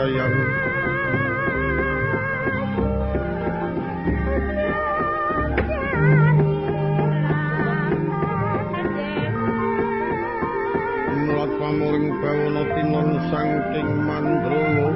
Kayang Mlat pamuring bawana tinon saking Mandrawa.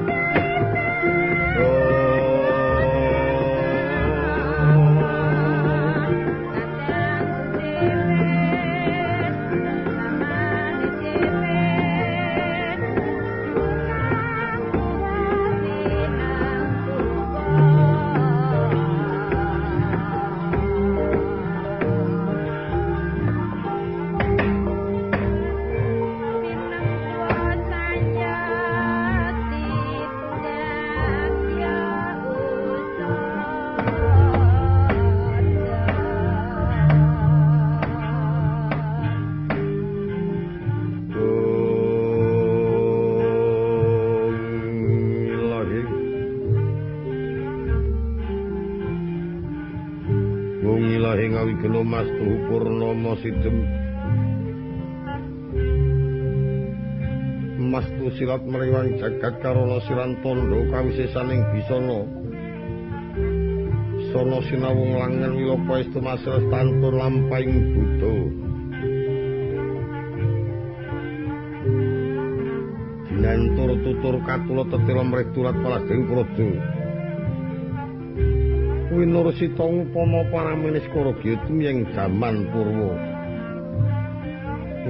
Geno Mas Purnama Sidem Mastu silat meriwang jagat karana siran tandha kawisesaning bisana sono sinawung langen wiloka estu masres tantun lampahing buddha dinantur tutur katula tetela mrih tulat palasding praja Winursita ngupama paraminis kara tumyeng jaman purwa.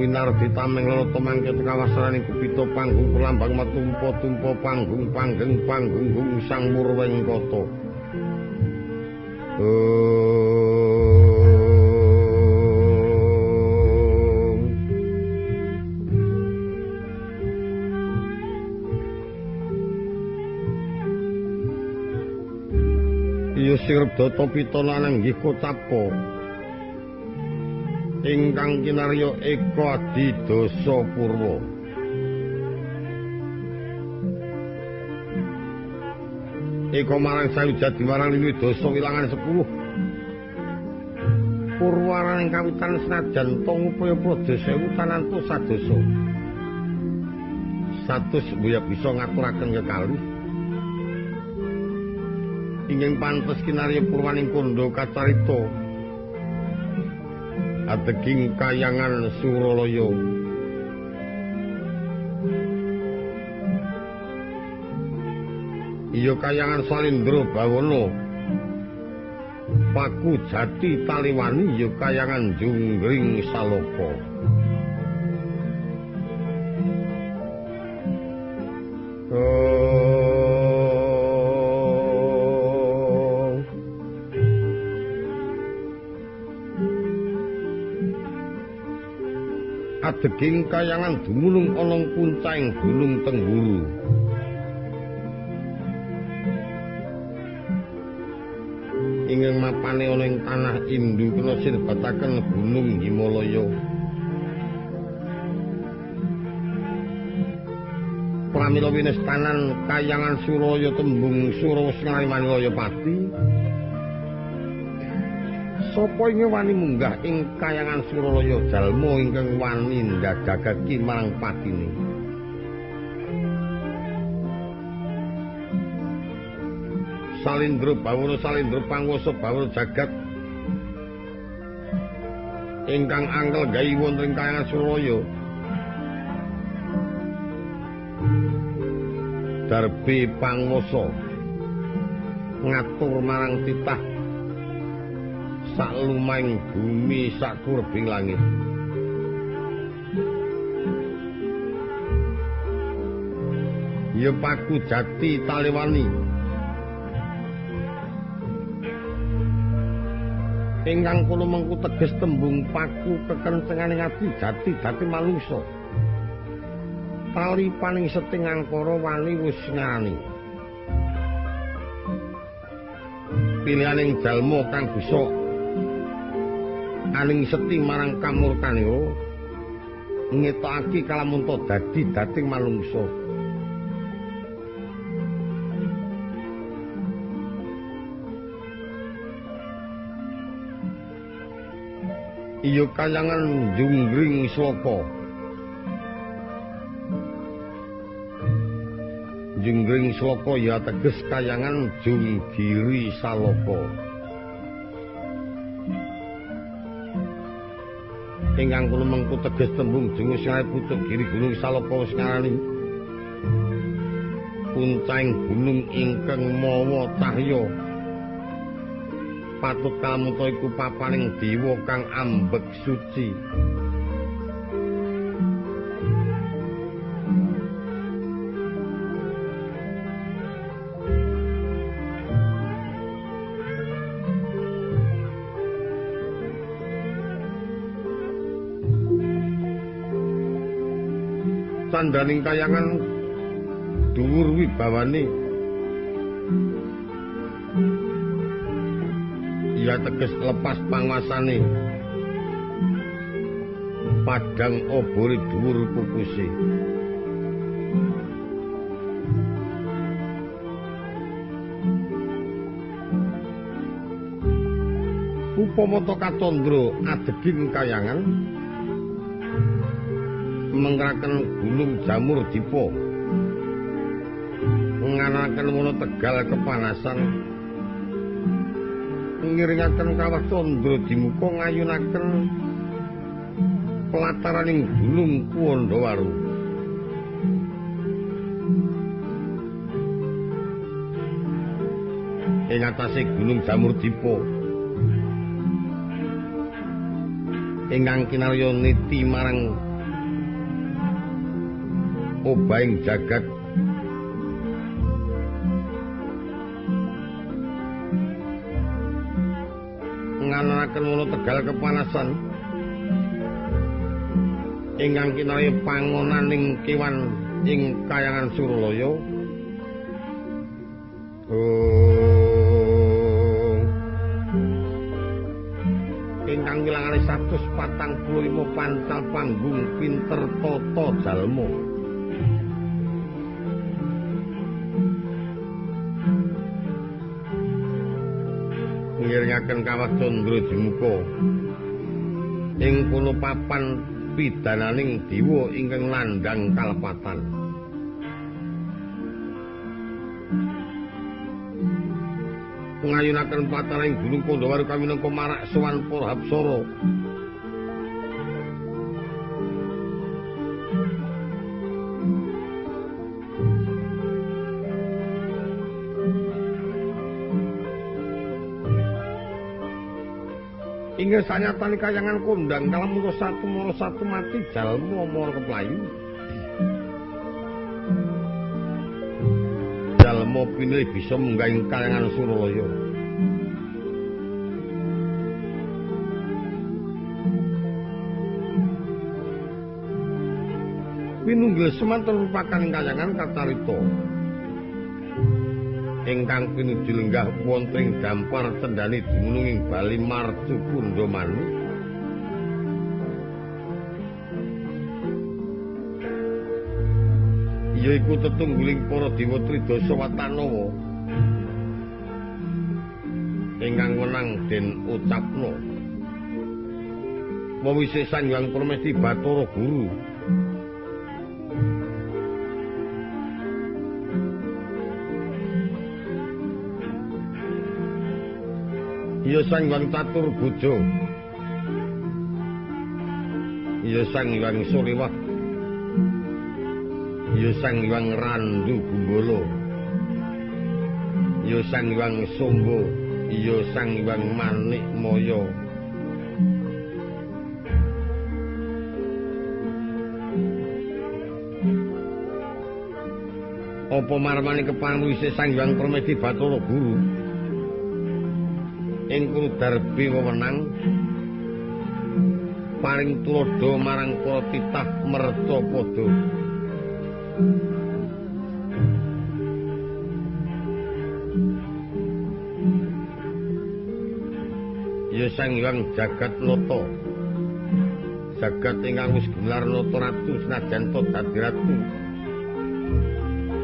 Winardi tameng lalata mangke kawasaraning kupita panggung perlambang matumpa-tumpa panggung panggeng panggung sang murwengkata. Sirep data pita lanang nggih kocapa ingkang kinarya Eka Adidasa Purwa. Eka marang sayujadi marang liwi dasa wilangan 10. Purwaraning kawitan senajan ta ngupaya praja sewu tanantu sadasa. Satus mbuya bisa ngaturaken kekalih. Ingkang pantes kinarya purwaning kandha kacarita adeging kayangan Suralaya. Iya kayangan Salindra Bawana Paku Jati Taliwani ya kayangan Junggring Saloka. Adeging kayangan dumunung ana puncaing Gunung Tengguru. Ingkang mapane ana ing tanah Indu kena sirbataken Gunung Himalaya. Pramila winestanan kayangan Suralaya tembung Sura wis ngrimani pati. Sapa ing wani munggah ing kayangan Suralaya jalma ingkang wani ndadakake marang patine. Salindra Bawana Salindra panguwasa Bawana jagat ingkang angkel gawe wonten ing kayangan Suralaya. Darbe panguwasa ngatur marang titah saklumahing bumi sakurbing langit. Ya Paku Jati Taliwani ingkang kula mengku teges tembung paku kekencengane ati jati dadi manungsa. Tali paning seting angkara wani wis ngarani. Pilihaning jalma kang bisa aning seti marang kamurkanira ngetokake kalamunta dadi dating manungsa. Iya kayangan Junggring Sloka. Junggring Sloka ya teges kayangan Junggiri Saloka. Ingkang kono mengku teges tembung jungus pucuk giri gunung Saloka wis ngarani puncahing gunung ingkang mawa cahya. Patut kalamuta iku papaning dewa kang ambek suci. Candaning kayangan dhuwur wibawane ya teges lepas panguasane padang obore dhuwur pupuse. Upama ta kacandra adeging kayangan mengraken gunung Jamur Dipa, nganaken wono Tegal kepanasan, ngiringaken kawah candra dimuka ngayunaken pelataraning gunung Kuwandawaru. Ing atase gunung Jamur Dipa ingkang kinarya niti marang obahing jagat ngananaken wono Tegal kepanasan ingkang kinarya pangonaning kewan ing kayangan Suralaya. Ingkang wilangane 145 pancal panggung pinter tata jalma. Ngiringaken kawah candra dimuka ing kono papan pidananing dewa ingkang nandhang kalepatan. Ngayunaken plataraning gunung Kandhawaru kaminangka marak sowan para hapsara. Inggih sanyatane kayangan kondang kalamun satu mara satu mati jalma mara keplayu. Jalma pinilih bisa munggah ing kayangan Suralaya. Pinunggil semanten rupakan kayangan kacarita ingkang pinuju lenggah wonten ing dampar cendhane dumunung ing Bali Marcu Pundamanu. Yaiku tetungguling para dewa Tridasa Watanawa ingkang wenang den ucapna. Wawise Sang Hyang Pramesti Bathara Guru ya Sang Hyang Catur Bojo, ya Sang Hyang Surewah, ya Sang Hyang Randu Gumbala, ya Sang Hyang Sombo, ya Sang Hyang Manik Maya. Apa marmane kepanwise Sang Hyang Pramesti Bathara Guru ing kono darbi wewenang paring tuladha marang para titah mercapada. Ya Sang Hyang Jagat Nata, jagat ingkang wis gelar nata ratu senajan ta dadi ratu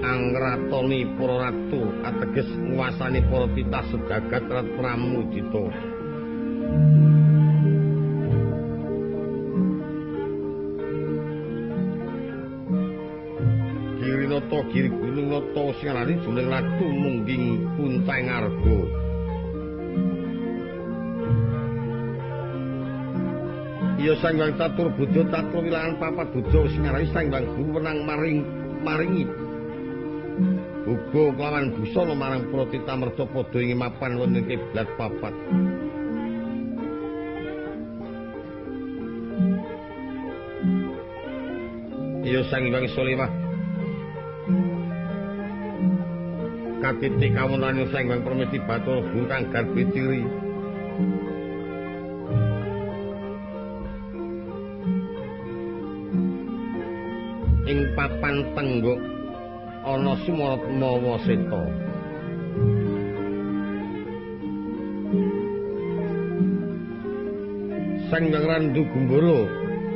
angratoni para ratu ateges nguasani para titah sejagat rat pramudita. Girinata giri gunung Winata sing arani jumeneng ratu mungging puntang arga. Iya Sang Hyang Catur Buja catur wilangan papat buja sing arani Sang Hyang Guru wenang maringi uga kelawan busana marang para titamerca padha ing mapan wonten kiblat papat. Iya Sang Hyang Solewah katitik kawontenan Sang Hyang Permesti Bathara Guru kang garbe ciri. Ing papan tengguk ana sumorot mawa seta. Sang Hyang Randu Gumbara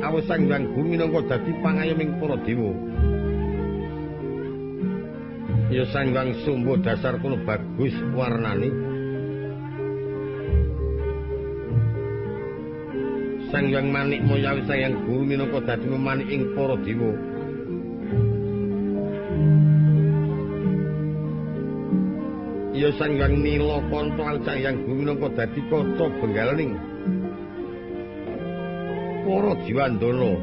awis Sang Hyang Guru minangka dadi pangayoming para dewa. Ya Sang Hyang Sumba dasar kono bagus warnane. Sang Hyang Manik Maya awis Sang Hyang Guru minangka dadi memanik ing para dewa. Ya Sang Hyang Nilakanta awis Sang Hyang Guru minangka dadi kaca benggalaning para jiwandana.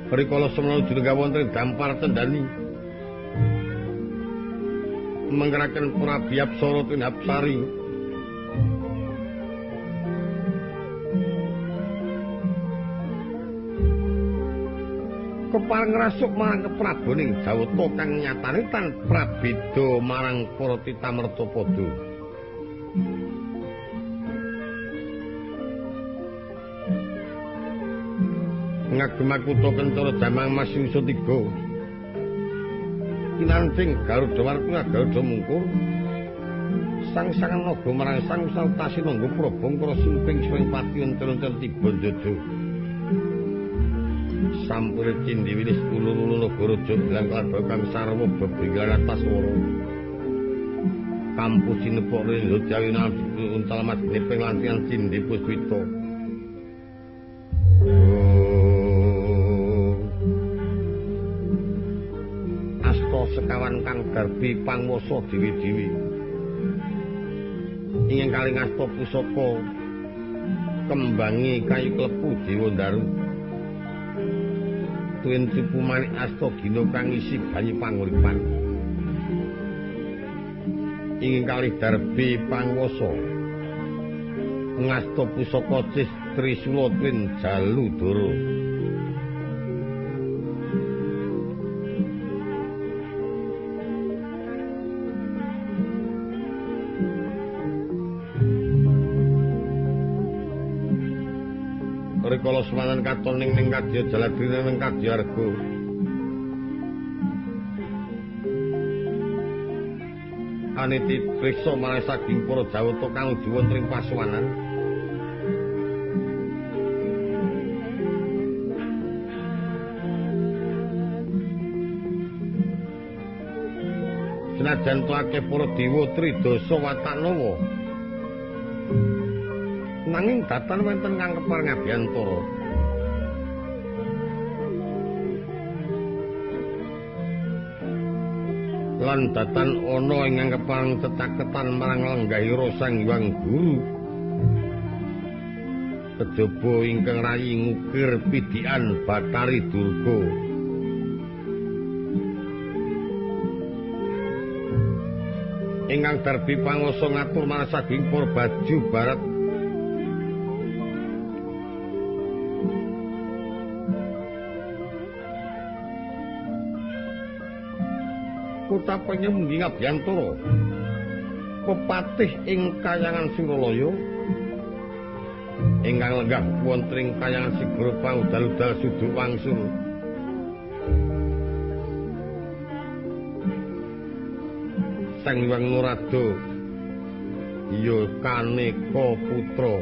Rikala semana julenggah wonten ing dampar cendhani menggeraken Prabi Apsara tuwin Hapsari. Kepareng ngrasuk marang kepraboning Jawata kang nyatane tan prabeda marang para titamerta padha. Ngagem kutha Kencana Jamang Mas Yusa 3. Kinancing Garuda Wartuna Garuda Mungkur sang sangan naga marang sang saltasi nangga prabangkara sumping swing pati untel-untel tiba njada. Sampure cindhi wilis ulur-ulur nagara Joglang kalaba kang sarwa bebinggalan atas wara. Kampus sinepok rendo jawi untal mas niping lantian cindhi puspita. Asta sekawan kang garbi pangwasa dewi-dewi. Ingkang kalih ngasta pusaka kembangi kayu klepu dewa ndaru. Tuwin cupu manik asta gina kang isi banyu panguripan. Ingkang kalih darbi pangwasa ngasta pusaka cis trisula tuwin jaludara. Rikala semanan katon ning ning kadya jaladrine ning kadya arga. Aniti priksa marang saging para jawata kang nuju wonten ing pasuwanan. Senajan to akeh para dewa tridasa wataknawa, nanging datan wonten kang kepareng ngabiyantara. Lan datan ana ingkang kepareng cetaketan marang lenggahira Sang Hyang Guru. Kejaba ingkang rayi ngukir pidikan Bathari Durga. Ingkang darbi pangwasa ngatur marang saging para baju barat. Kutha Penyemgi Ngabiyantara pepatih ing kayangan Suralaya ingkang lenggah wonten ing kayangan Segara Pangudal-udal Sudu Wangsul. Sang Hyang Narada ya kaneka putra.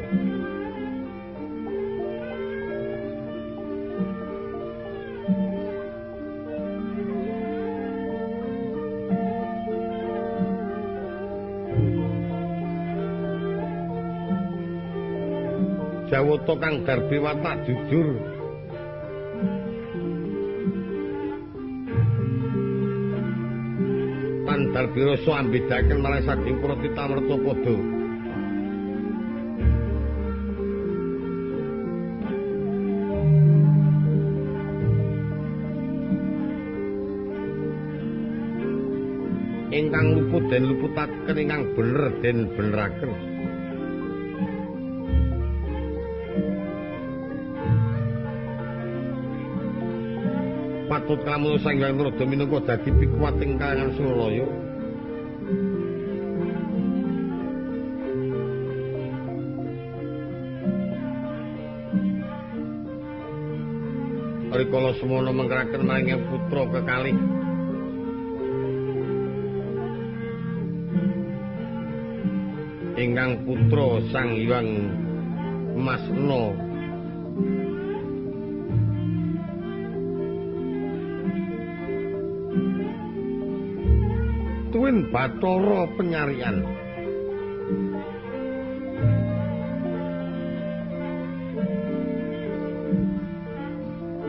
Jawata kang darbi watak jujur. Tan darbi rasa ambedaken marang saking para titamerta padha. Ingkang luput den luputaken, ingkang bener den beneraken. Patut kalamun Sang Hyang Narada minangka dadi pikuwating kayangan Suralaya. Rikala semono mengkeraken maring putra kekalih. Ingkang putra Sang Hyang Masna tuwin Bathara penyarian.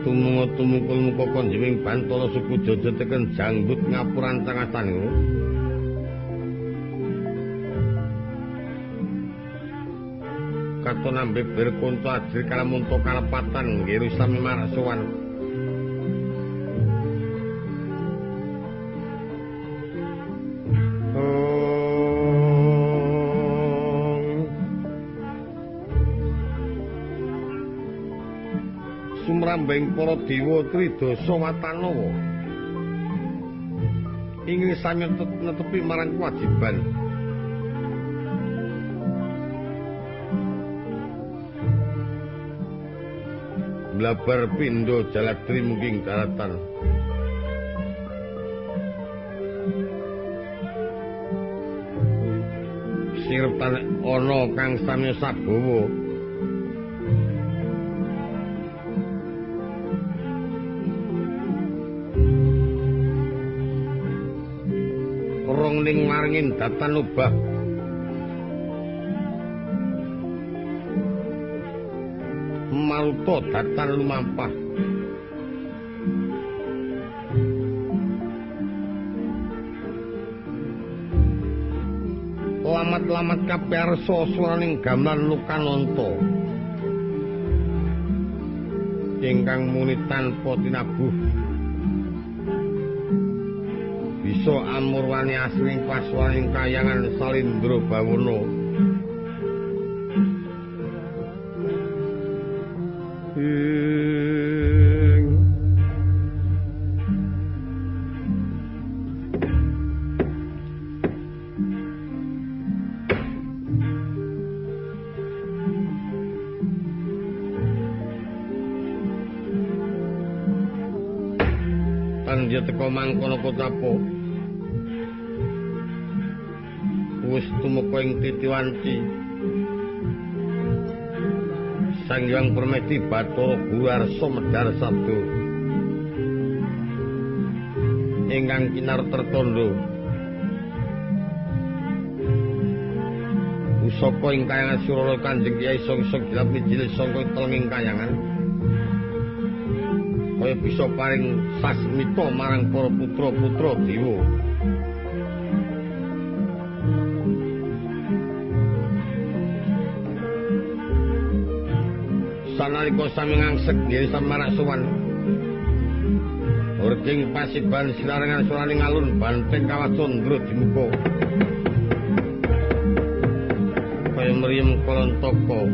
Tumunga tumungkul muka konjiming Bantala suku Jaja teken janggut ngapuran cangasan. Katon ambeber konco ajri kalamunto kalepatan nggih sami marak sowan. Sumrambing para dewa tridasa watanawa ing sami netepi marang kewajiban. Blabar pindha jaladri mungking daratan. Sirep ana kang samya sabawa. Rong ning waringin datan obah. Maruta datan lumampah. Lamat-lamat kabeh arsa swaraning gamelan lukananta ingkang muni tanpa tinabuh bisa amurwani asring paswaning kayangan Salindra Bawana. Tan ya teka mangkono kocapo wis tumeka ing titiwanci Sang Hyang Permesti Bathara Guru Arsa medhar sabda ingkang kinar tertandha pusaka ing kayangan Suralaya Kanjeng Kyai Songsong dilap mijil sangka telenging kayangan kaya bisa paring sasmita marang para putra-putra dewa. Sanalika sami ngangsek nggih samarak sowan Urging pasiban silarengan suraning alun banteng kawah candra dimuka kaya mriyem kalontaka.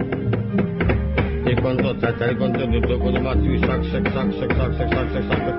Kanca jajari kanca duduk kanca maju sak sek sak sek sak sek sak sek sak.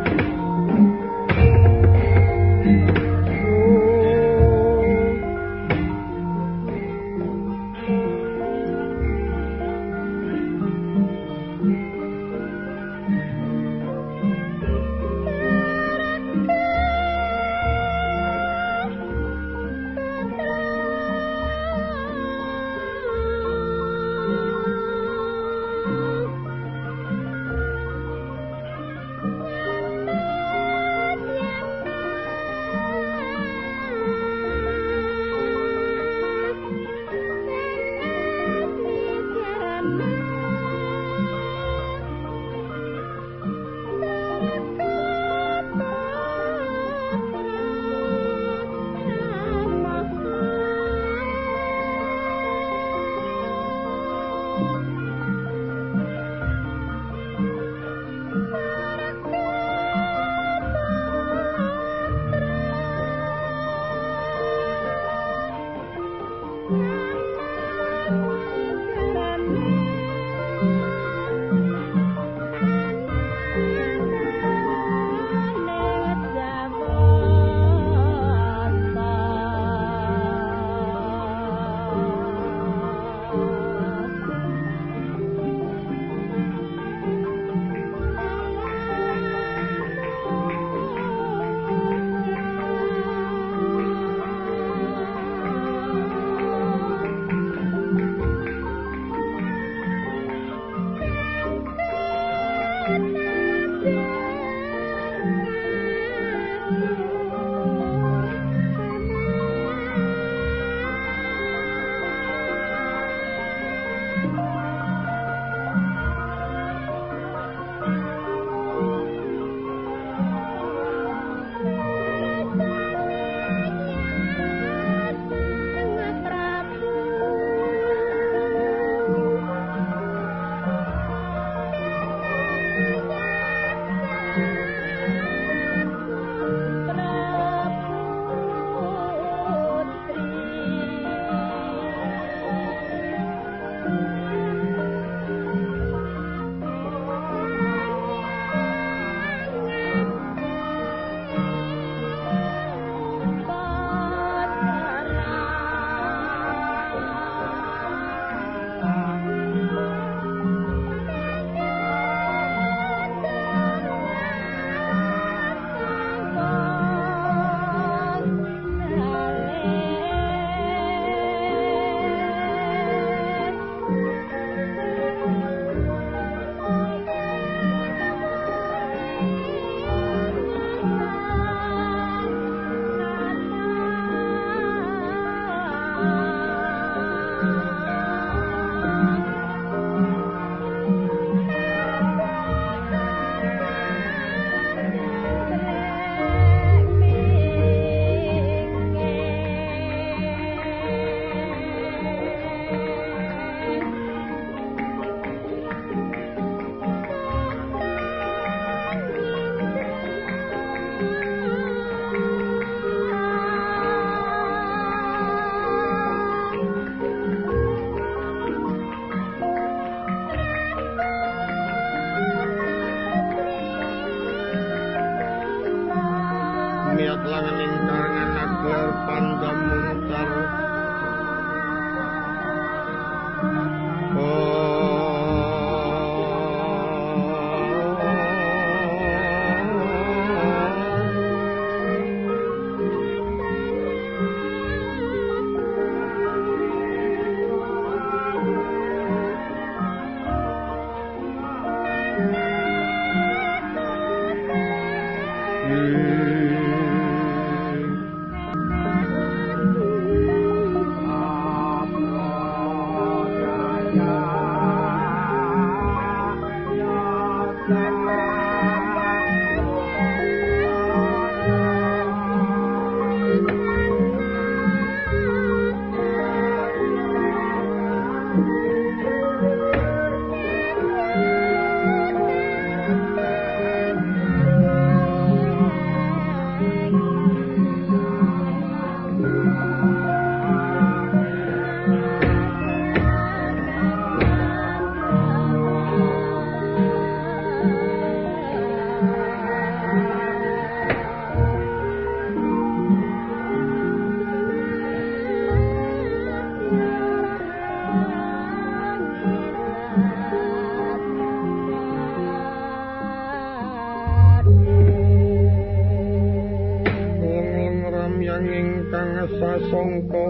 Sasongko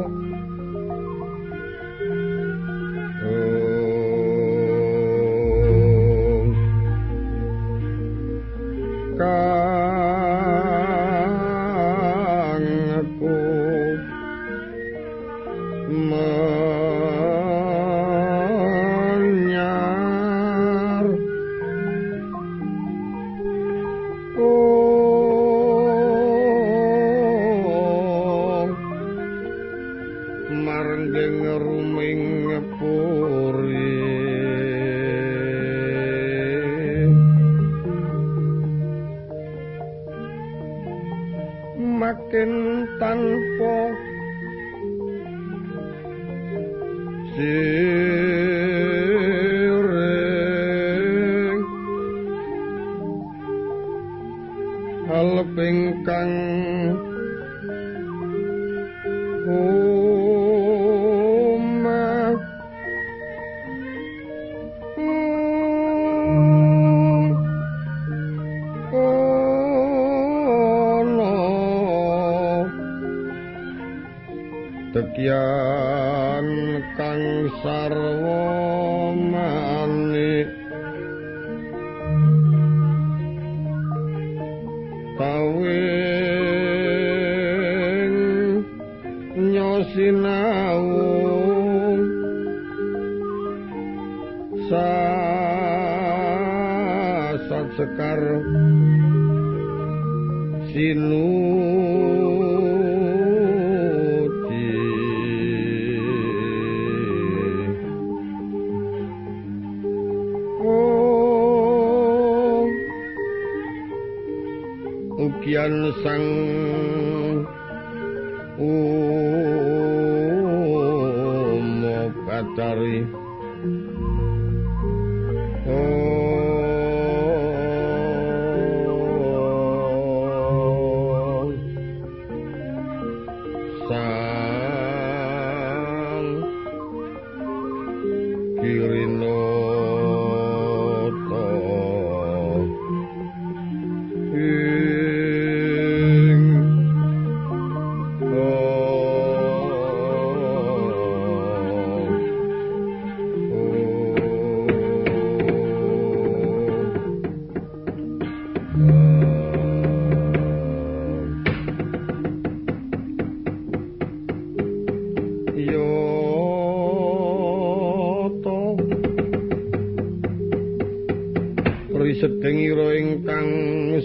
kang aku menyar marenggeng ruming puri makin tanpa Uma ono tekyan kang sarwa manik tawing nyosinaung sasat sekar sinuji. Oh, ukian sang Uma Batari. Oh, sang Kirinata ing Yoto risedhengira ingkang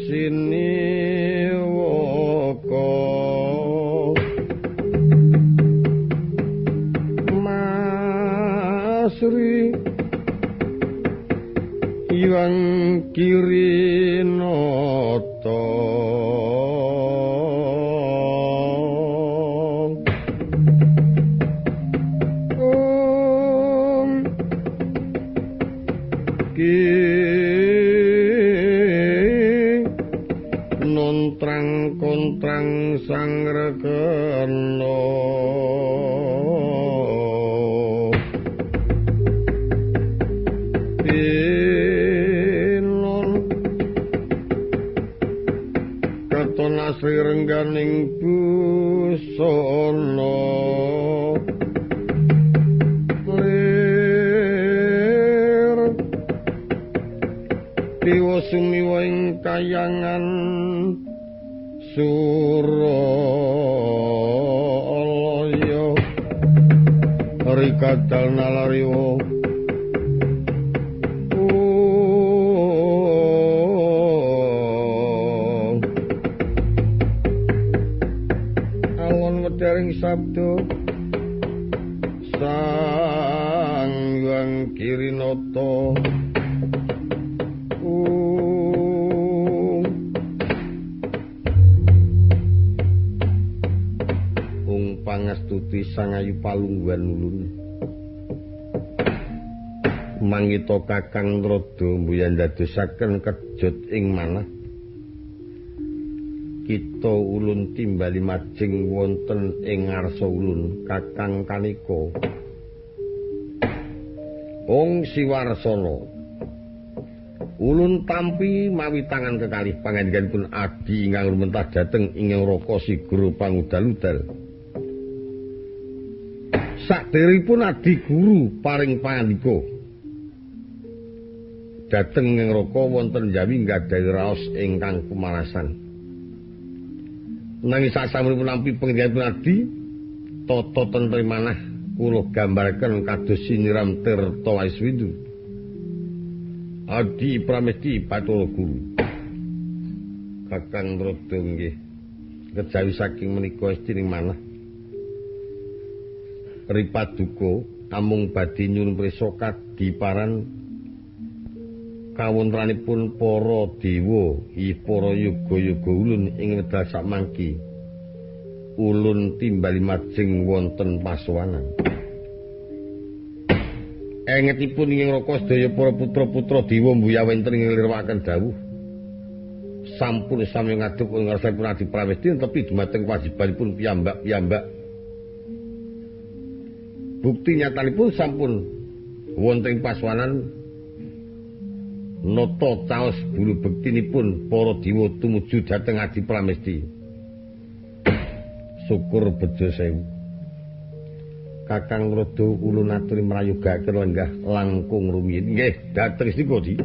siniwaka Masri Iwang Kirinata. Om Ki nontrang kontrang sang rekena pinon katon asri rengganing busana lir tiwa sumiwa ing kayangan Suralaya rikadal nalariwa. Alon wedharing sabda Sang Hyang Kirinata. Pangastuti sang ayu palungguhan ulun mangita Kakang Rada mbuyan dadosaken kejut ing manah kita ulun timbali majeng wonten ing ngarsa ulun Kakang Kanika. Ong Siwarsana ulun tampi mawi tangan kekalih pangandikanipun adi ingkang rumentah dhateng ing Raka Sigra pangudal-udal. Sakderengipun adi guru paring pangandika dhateng ing Raka wonten Jawi nggadahi raos ingkang kumarasan. Nanging sasampunipun nampi pangandikanipun adi tata tentrem manah kula gambaraken kados siniram tirta waiswindu. Adi pramesti Bathara Guru. Kakang Rada nggih kejawi saking menika estining manah Ripaduka amung badhe nyuwun prisa kadiparan kawontenanipun para dewa ih para yoga-yoga ulun ing wedal sakmangki ulun timbali majeng wonten pasowanan. Engetipun ing Raka sedaya para putra-putra dewa mbuya wonten ing nglirwaken dawuh sampun sami ngadhep ing ngarsanipun Adi Pramesti tepi dumateng kewajibanipun piyambak-piyambak. Bukti nyatanipun sampun wonten ing paswanan nata caos bulu bektinipun para dewa tumuju dhateng Adi Pramesti. Syukur bejo sewu. Kakang Rada ulun aturi mrayogake lenggah langkung rumiyin. Nggih, dhateng snika, Di.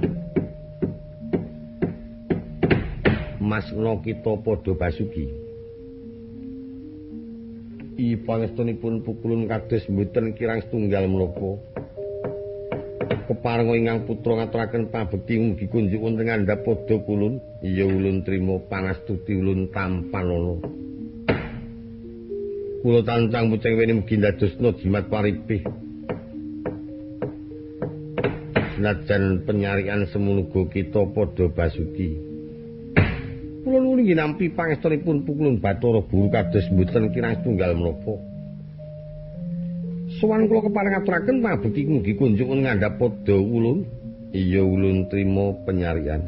Masna kita padha basuki. I pangestunipun pukulun kados mboten kirang setunggal menapa. Keparenga ingkang putra ngaturaken pabekti mugi kunjuk wonten ngandhap padha kulun. Iya ulun trima pangastuti ulun tampanana. Kula tancang puceng weni mugi ndadosna jimat paripih. Senajan penyarian semono kita padha basuki. Kula nuwun nggih nampi pangestunipun pukulun Bathara Guru kados mboten kirang setunggal menapa. Sowan kula kepareng ngaturaken pabekti mugi kunjuk ngandhap padha ulun. Iya ulun trima penyarian.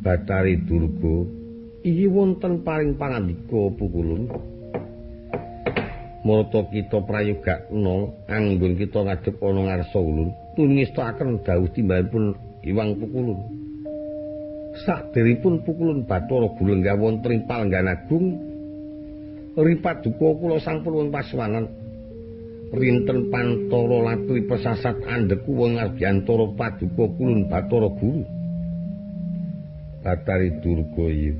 Bathari Durga, iki wonten paring pangandika pukulun. Marata kita prayogakna anggon kita ngadhep ana ngarsa ulun, tun ngestakaken dawuh timbalanipun Hyang Pukulun. Sakderipun Pukulun Bathara Guru lenggah wonten ing Palenggan Agung, ripaduka kula sampun wonten paswanan. Rinten pantara latri pesasat andheku wong ngabiyantara paduka Kulun Bathara Guru. Bathari Durga iya.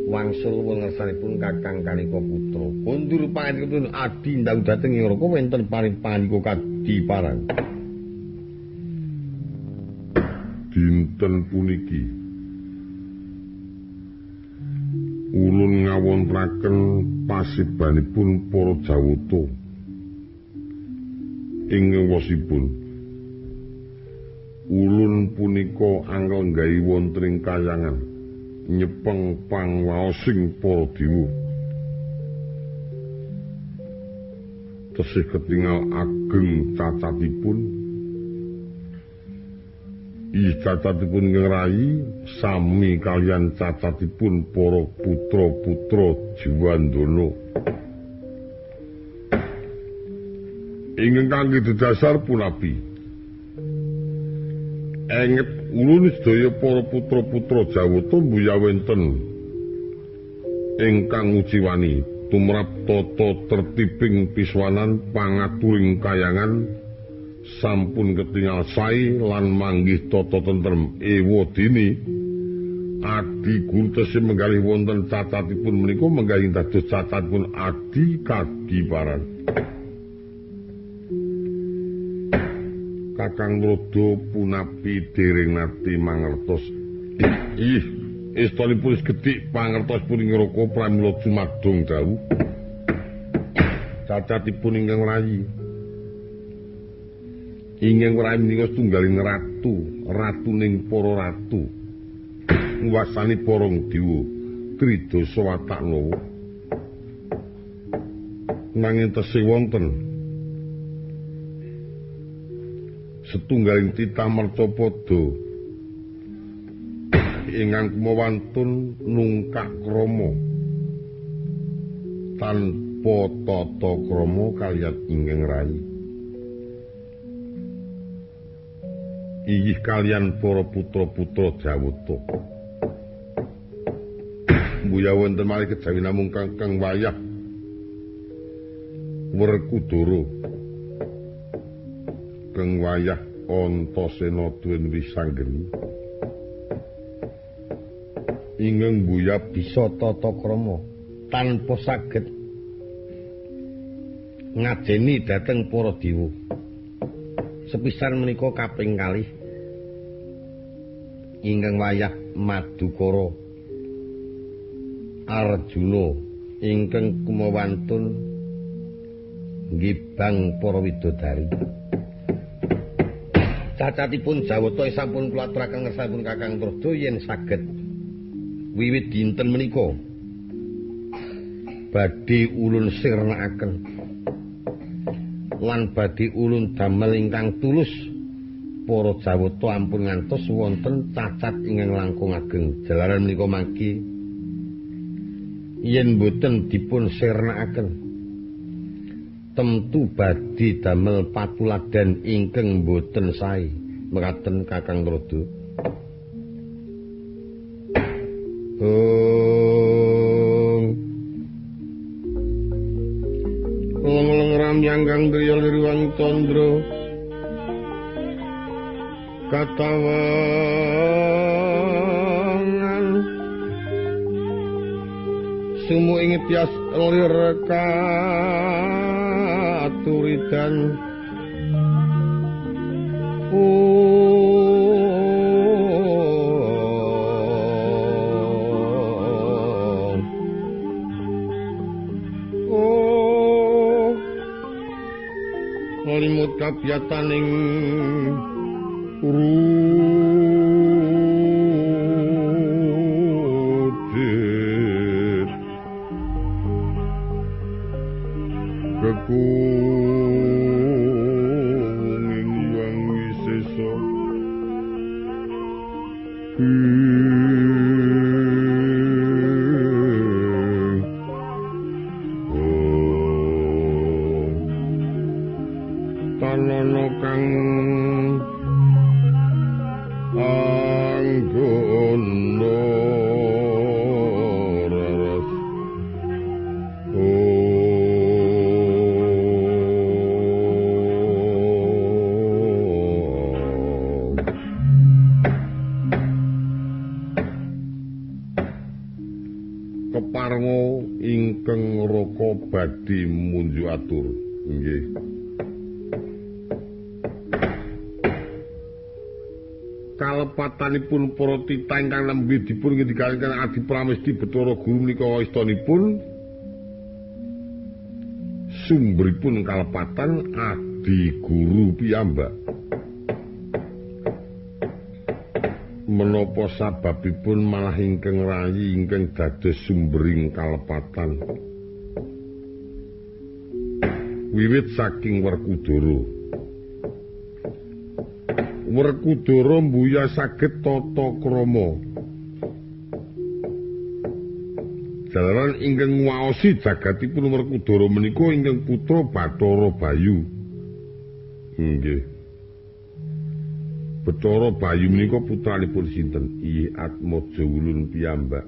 Wangsul wengersanipun Kakang Kanika Putra. Kondur pangandikanipun adi ndhawuh dhateng ing neraka wonten paring pangandika kadiparang. Dinten puniki ulun ngawontenaken pasibanipun para jawata ing wosipun. Ulun punika anglenggahi wonten ing kayangan nyepeng pangwaosing para dewa. Tesih ketingal ageng cacatipun. Ih cacatipun ingkang rayi sami kaliyan cacatipun para putra-putra Jiwandana. Ingkang kangge dedasar punapi enget ulun sedaya para putra-putra Jawata mbuya wonten ingkang nguciwani tumrap tata tertibing piswanan pangaturing kayangan sampun ketingal sae lan manggih tata tentrem ewa dene adi guru tesih menggalih wonten cacatipun menika menggalih dados cacatipun adi kadiparan. Kakang Rada punapi dereng nate mangertos. Ih, istonipun wis gedhik pangertosipun ing neraka pramila jumadung dawuh. Cacatipun ingkang rayi. Ingkang rayi menika setunggaling ratu, ratuning para ratu. Nguwasani para dewa, tridasa watak nawa. Nanging tesih wonten setunggaling titah mercapada ingkang kumawantun nungkak krama tanpa tata krama kaliyan ingkang rayi. Inggih kaliyan para putra-putra Jawata. Mbuya wonten malih kejawi namung Kakang Wayah Werkudara. Kang Wayah Antasena duwen wisanggeni. Ingkang mbuya bisa tata krama tanpa saged ngajeni dhateng para dewa. Sepisan menika kaping kalih ingkang wayah Madukara Arjuna ingkang kumawantun ngibang para widodari. Cacatipun Jawata sampun kula aturaken ngersanipun Kakang Trada yen saged wiwit dinten menika badhe ulun sirnakaken lan badhe ulun damel ingkang tulus para Jawata ampun ngantos wonten cacat ingkang langkung ageng. Jalaran menika mangki yen boten dipun sirnakaken Temtu badhe damel patuladan ingkang boten sae. Mekaten Kakang Narada. Leng-leng ramyang kang driya liriwang candra katawangan sumu ing tias lir katuridan limut kabiyataning rudit kekunging yang wisesa tanana kang anggona raras keparnga ingkang raka badhe munjuk atur. Nggih. Kalepatanipun para titah ingkang nembe dipun ngendikaken Adi Pramesti Bathara Guru menika istanipun sumberipun kalepatan Adi Guru piyambak. Menapa sababipun malah ingkang rayi ingkang dados sumbering kalepatan? Wiwit saking Werkudara. Werkudara mbuya saged tata krama. Jalaran ingkang nguwaosi jagatipun Werkudara menika ingkang putra Bathara Bayu. Nggih. Bathara Bayu menika putranipun sinten? Inggih Atmaja Wulun piyambak.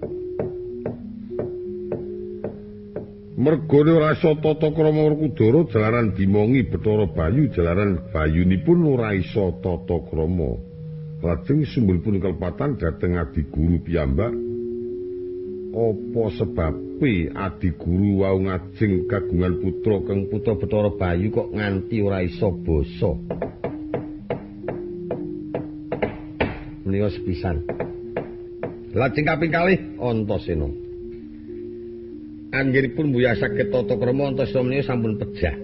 Mergane ora iso tata krama Werkudara jalaran dimongi Bathara Bayu, jalaran bayunipun ora iso tata krama. Lajeng sumberipun kelepatan dhateng Adi Guru piyambak. Apa sebabe Adi Guru wau ngajeng kagungan putra kang putra Bathara Bayu kok nganti ora iso basa? Menika sepisan. Lajeng kaping kalih Antasena. Anggenipun mbuya saged tata krama Antasena menika sampun pejah.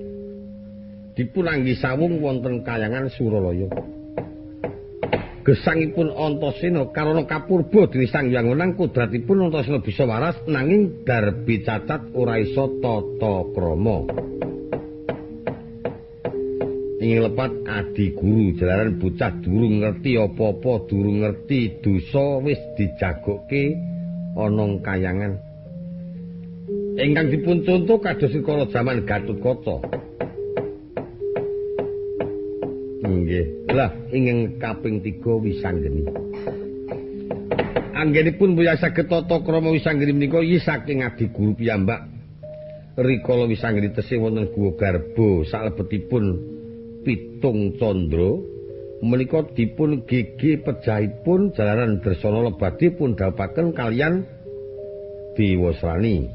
Dipun anggi sawung wonten kayangan Suralaya. Gesangipun Antasena karana kapurba dening Sang Hyang Wenang kodratipun Antasena bisa waras nanging darbi cacat ora iso tata krama. Ing lepat Adi Guru jalaran bocah durung ngerti apa-apa, durung ngerti dosa wis dijagokke ana kayangan. Ingkang dipun conto kados rikala jaman Gatotkaca. Nggih. Lah ingkang kaping 3 Wisanggeni. Anggenipun mbuya saged tata krama Wisanggeni menika yi saking Adi Guru piyambak. Rikala Wisanggeni tesih wonten Guwa Garba salebetipun pitung candra menika dipun gege pejahipun jalaran Dresana lebadipun dhawuhaken kaliyan Dewasrani.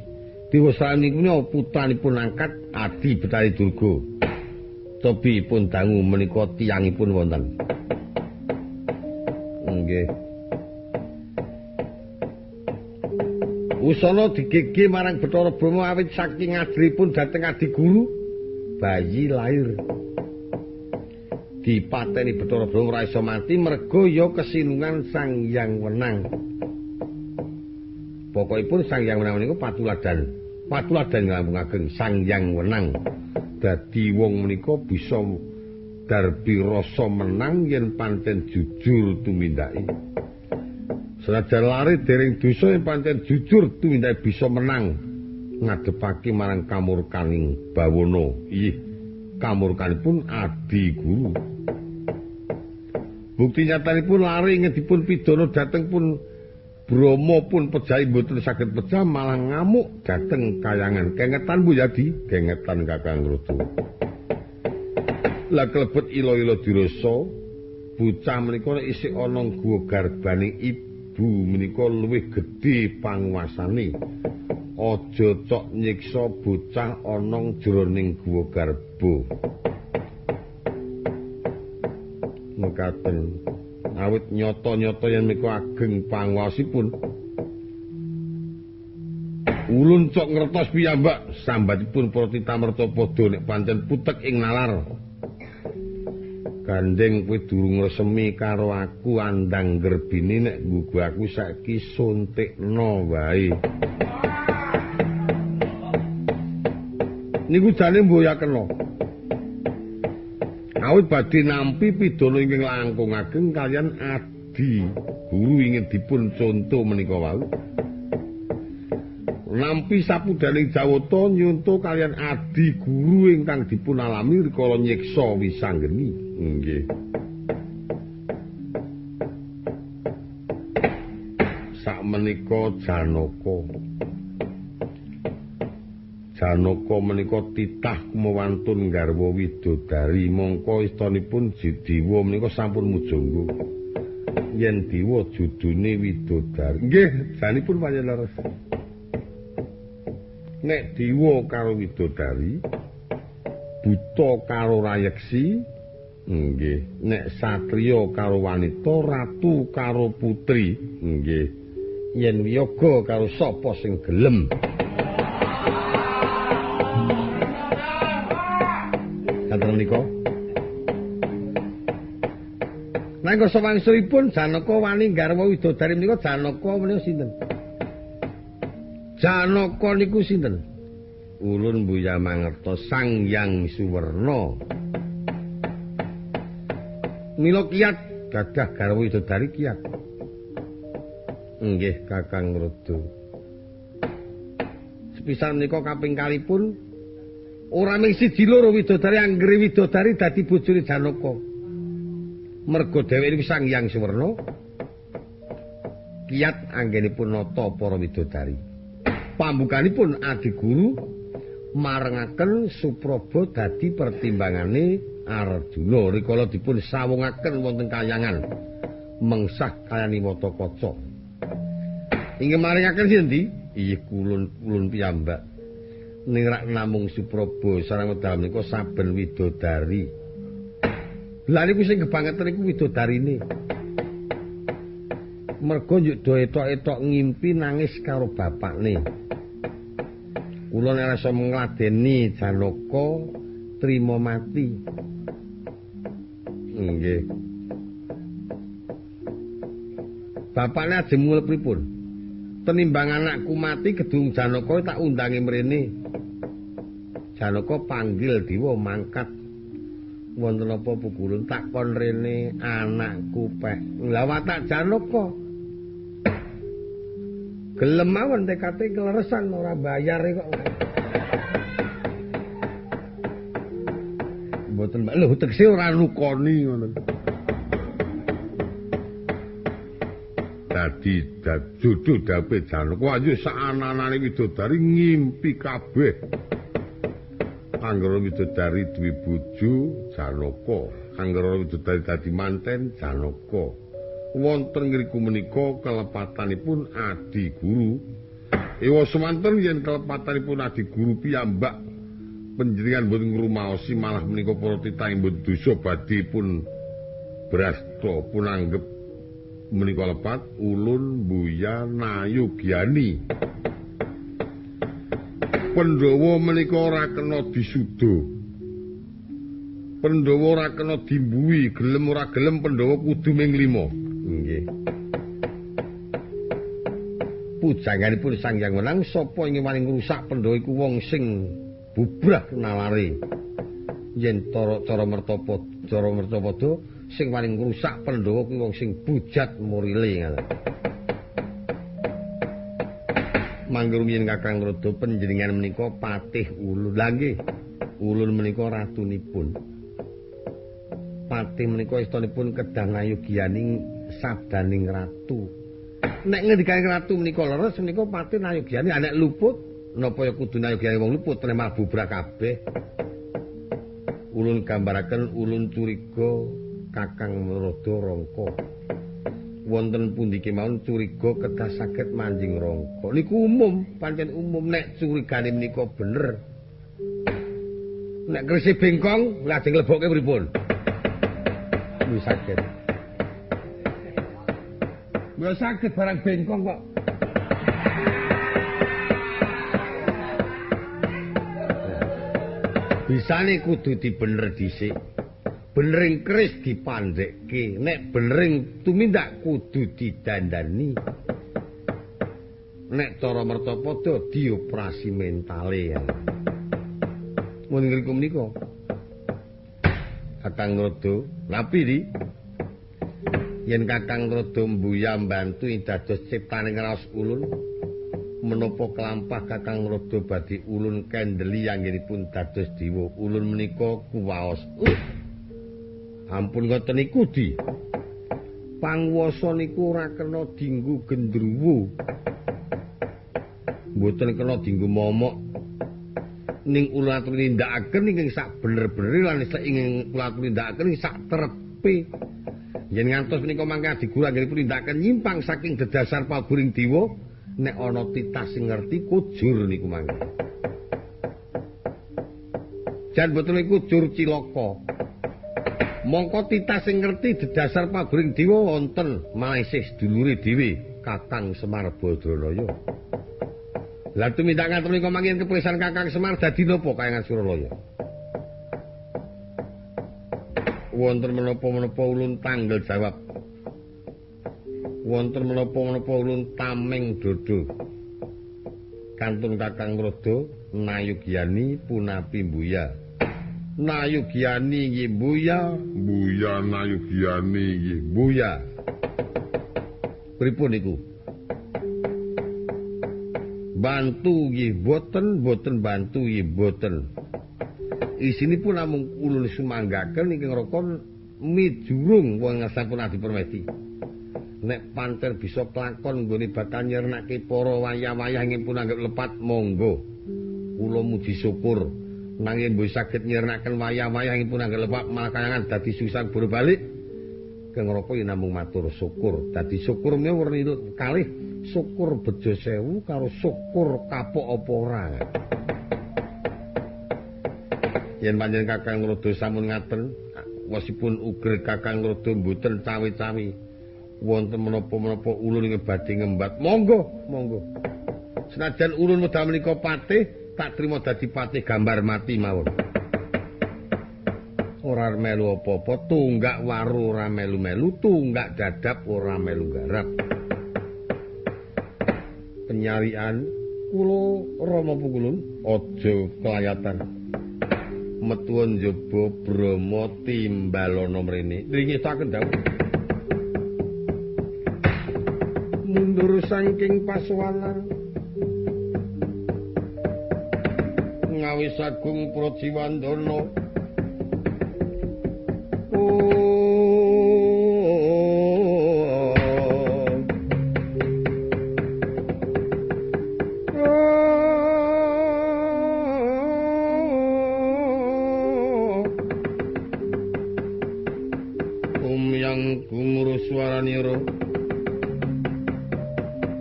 Dewasrani punika putranipun angkat Adi Betari Durga. Tebihipun dangu menika tiyangipun wonten. Nggih. Usana digege marang Bathara Brahma awit saking adripun dhateng Adi Guru, bayi lahir. Dipateni Bathara Brahma ora iso mati merga ya kesinungan Sang Hyang Wenang. Pokokipun Sang Hyang Wenang menika patuladan. Patuladan langkung ageng Sang Hyang Wenang. Dadi wong menika bisa darbi rasa menang yen pancen jujur tumindake. Senajan lare dereng dosa yen pancen jujur tumindake bisa menang. Ngadhepake marang kamurkaning bawana. Ih, kamurkanipun adi guru. Bukti nyatanipun lare ingkang dipun pidana dhateng pun Brahma pun pejahi mboten saged pejah malah ngamuk dhateng kayangan. Kengetan Bu Yadi, kengetan Kakang Rada. Lah klebet ila-ila dirasa bocah menika nek isih ana guwa garbaning ibu menika luwih gedhe panguasane. Aja cok nyiksa bocah ana jroning guwa garba. Mekaten. Awit nyata-nyata yen menika ageng panguwasipun. Ulun cok ngertos piyambak sambatipun para titamerta padha nek pancen putek ing nalar. Gandeng kowe durung resemi karo aku andang gerbine nek nggugu aku saiki suntikno wae. Niku jane mboyakena. Awit badhe nampi pidana ingkang langkung ageng kaliyan adi guru ingkang dipun conto menika wau. Nampi sapudaning jawata nyunto kaliyan adi guru ingkang dipun alami rikala nyiksa Wisanggeni. Nggih. Sakmenika Janaka. Janaka menika titah kumawantun garwa widodari mongko istanipun Dewa menika sampun mujangga. Yen dewa judune widodari. Nggih, janipun pancen leres. Nek dewa karo widodari, buta karo rayeksi, nggih. Nek satriya karo wanita, ratu karo putri, nggih. Yen wiyaga karo sapa sing gelem. Kathah menika. Nanging sawangsulipun Janaka wani garwa widodari menika Janaka menika sinten? Janaka niku sinten? Ulun mbuya mangertos Sang Hyang Suwerna. Mila kiat gadah garwa widodari kiat. Nggih Kakang Rada. Sepisan menika kaping kalipun ora mung siji loro widodari anggere widodari dadi bojone Janaka. Merga dheweke niku Sang Hyang Suwerna kiat anggenipun nata para widodari. Pambukanipun adi guru marengaken Supraba dadi pertimbangane Arjuna rikala dipun sawungaken wonten kayangan mengsah kayani mata kaca. Inggih marengaken sinten? Inggih kulun piyambak. Ning rak namung Supraba sareng wedal menika saben widodari. Lha niku sing kebangetan niku widodarine. Merga njuk do etok-etok ngimpi nangis karo bapakne. Kula nek rasa ngladeni Janaka trima mati. Nggih. Bapakne ajeng mulih pripun? Tenimbang anakku mati gedung Janaka tak undangi mrene. Janaka panggil dewa mangkat. Wonten apa pukulun tak kon rene anakku peh. Lah watak Janaka. Gelem mawon tekate kleresan ora bayar kok. Mboten lho tegese ora nukoni ngono. Dadi jodoh dape Janaka ayo saananane widodari ngimpi kabeh. Anggara widodari duwe bojo Janaka, anggara widodari dadi manten Janaka. Wonten ngriku menika kelepatanipun adi guru. Ewa semanten yen kelepatanipun adi guru piyambak panjenengan mboten ngrumaosi malah menika para titah mboten dosa badhe pun brasta pun anggep menika lepat ulun mbuya nayugyani. Pandhawa menika ora kena disuda. Pandhawa ora kena dimbuwi, gelem ora gelem Pandhawa kudu ming lima. Nggih. Pujanganipun Sang Hyang Wenang sapa ing wani ngrusak Pandhawa iku wong sing bubrah nalare. Yen cara mertapa, cara mertapada sing wani ngrusak Pandhawa kuwi wong sing bujat murile ngono. Mangga rumiyin Kakang Rada panjenengan menika patih ulun. Lah nggih, ulun menika ratunipun. Patih menika istanipun kedah ngayogyaning sabdaning ratu. Nek ngendikane ratu menika leres menika patih nayogyani, nek luput napa ya kudu nayogyani wong luput nek malah bubrah kabeh. Ulun gambaraken ulun curiga Kakang Rada Rangka. Wonten pundi kemawon curiga kedah saged manjing rangka. Niku umum, pancen umum nek curigane menika bener. Nek kerise bengkong lajeng lebokke pripun? Wis saged. Wis saged barang bengkong kok. Bisane kudu dibener dhisik. Benering keris dipandhekke, nek benering tumindak kudu didandani. Nek cara mertapada dioperasi mentale. Mun ngriku menika Kakang Rada, napi di yen Kakang Rada mbuya mbantu ing dados ciptaning raos ulun, menapa kelampah Kakang Rada badhe ulun kendeli anggenipun dados dewa. Ulun menika kuwaos. Ampun ngoten niku di. Panguwasa niku ora kena dinggo gendruwo. Mboten kena dinggo momok. Ning ulun atur nindakaken ingkang sak bener-benere lan ing kula atur nindakaken ing sak trepe. Yen ngantos menika mangke adiguru anggenipun nindakaken nyimpang saking dedasar paguring dewa, nek ana titah sing ngerti kujur niku mangke. Jan boten niku jur cilaka. Mongko titah sing ngerti dedasar paguring dewa wonten malah isih sedulure dhewe Kakang Semar Badranaya. Lah tumindak ngaten menika mangke keprisan Kakang Semar dadi napa kayangan Suralaya? Wonten menapa-menapa ulun tanggel jawab. Wonten menapa-menapa ulun tameng dodo. Kantun Kakang Rada nayugyani punapi mbuya. Nayugyani nggih mbuya, mbuya nayugyani nggih mbuya. Pripun niku? Bantu nggih boten, boten bantu nggih boten. Isinipun namung ulun sumanggaken ingkang raka mijurung wong sampun adi permedi. Nek panter bisa kelakon nggone bakal nyernake para wayah-wayah ingkang pun anggap lepat monggo. Kula muji syukur. Nanging mbok saged nyirnaken wayah-wayah ingkang pun anggap lepat malah kayangan dadi susah boro balik. Kang raka yen namung matur syukur. Dadi syukur menika werni kalih syukur bejo sewu karo syukur kapok apa ora. Yen panjenengan Kakang Rada sampun ngaten, wasipun uger Kakang Rada mboten cawe-cawe. Wonten menapa-menapa ulun ing badhe ngembat. Monggo, monggo. Senajan ulun wedal menika patih, tak trima dadi patih gambar mati mawon. Ora melu apa-apa, tunggak waru ora melu-melu, tunggak dadap ora melu garap. Penyarian kula Rama Pukulun aja kelayatan. Metuwun njaba Brahma timbalana mrene. Ringestaken dawuh. Mundur saking pasowanan Ngawis Agung Prajiwandana. Umyang gumuruh swaranira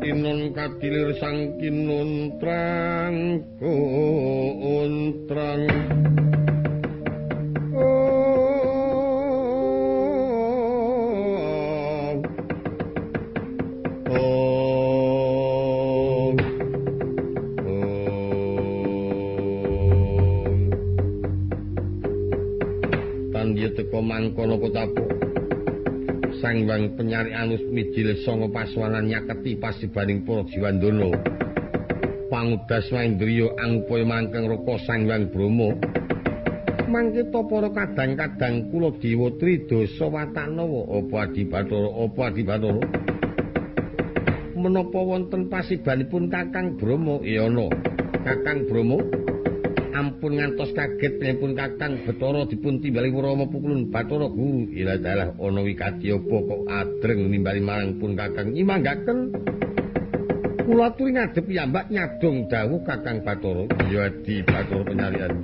Tinun kadilir sang kinuntrang kuntrang. Tandya teka mangkono kotapo. Sang Hyang Penyarikan wis mijil sanga paswanan nyaketi pasibaning para jiwandana. Pangudas Mahendriya angupaya mangkeng raka Sang Hyang Brahma. Mangkita para kadang-kadang kula dewa tridasa watanawa apa adi Bathara apa adi Bathara. Menapa wonten pasibanipun Kakang Brama? Iya ana. Kakang Brama ampun ngantos kaget pun Kakang Bathara dipun timbali Rama pukulun Bathara Guru. Ilah dalah ana wigati apa kok adreng nimbali marang pun Kakang. Imanggaken kula aturi ngadhep piyambak nyadong dawuh Kakang Bathara. Ya di Bathara penyarian.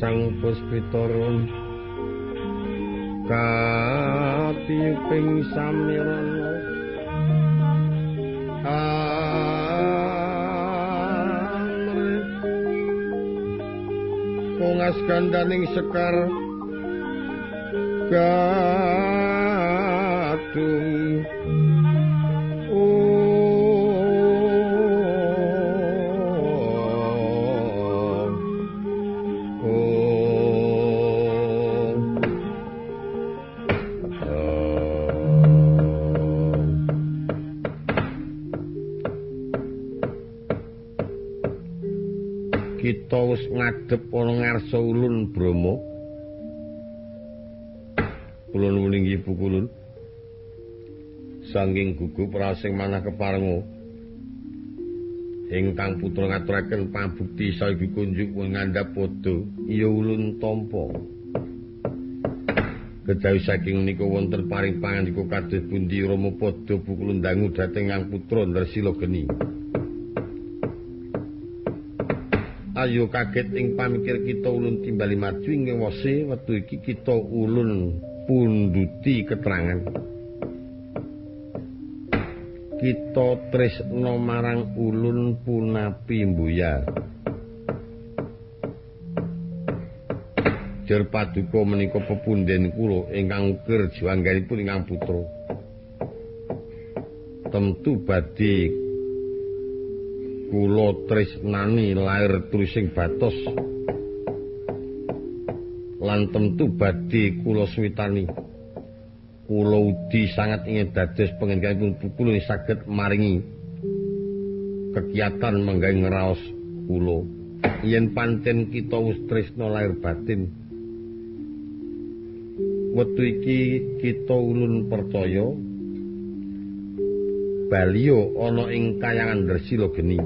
Sang Puspitarun katiyuping samirana amrih pungas gandaning sekar gadung. Kita wis ngadhep ana ngarsa ulun Brama. Kula nuwun inggih pukulun. Saking gugup rasing manah keparenga. Ingkang putra ngaturaken pambukti saiki kunjuk ngandhap padha ya ulun tampa. Kejawi saking menika wonten paring pangandika kados pundi Rama padha pukulun dangu dhateng Kang Putra Ndresila Geni. Ayo kaget ing pamikir kita ulun timbali maju ing wose wektu iki kita ulun punduti keterangan. Kita tresna marang ulun punapi mbuya. Jer paduka menika pepunden kula ingkang ukir jiwangganipun ingkang putra. Tentu badhe kula tresnani lair tulising batos lan tentu badhe kula suwitani. Kula udi sangat ingin dados pengengganipun pukul saged maringi kegiatan menggawe ngraos kula. Yen pancen kita wis tresna lair batin, wektu iki kita ulun percaya baliyo ana ing kayangan Ndresila Geni.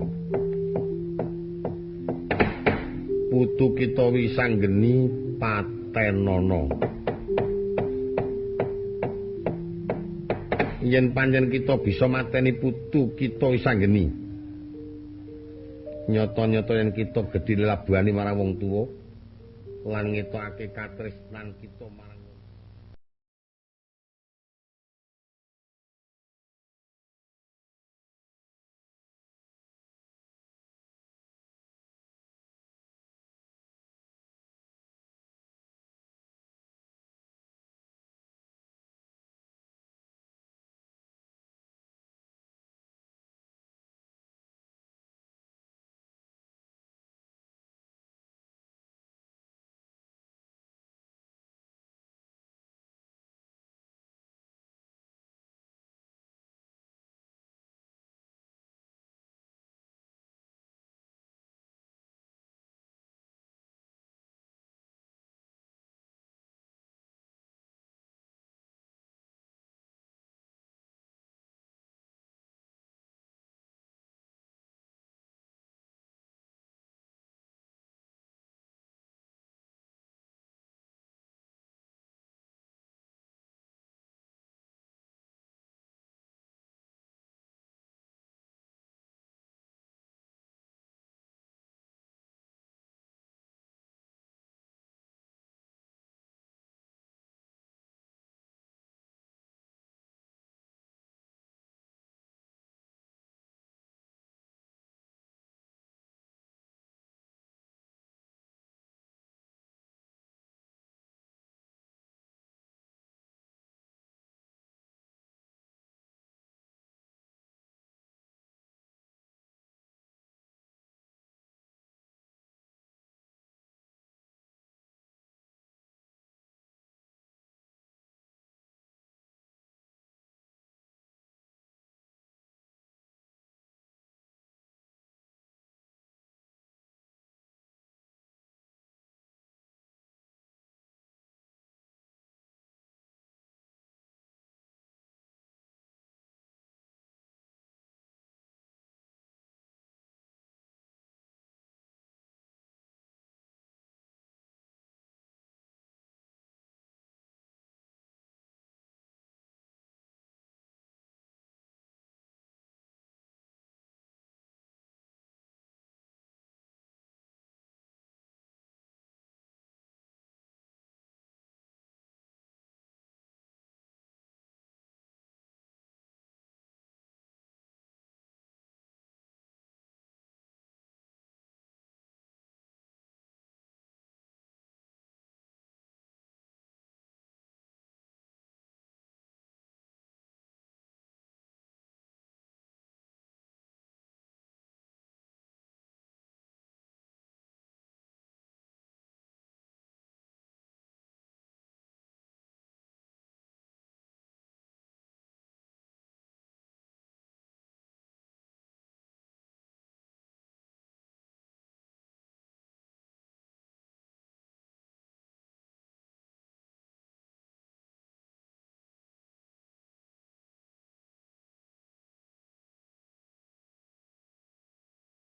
Putu kita wisanggeni patenana. Yen pancen kita bisa mateni putu kita wisanggeni. Nyata-nyata yen kita gedhi labuhane marang wong tuwa lan ngetokake katresnan kita marang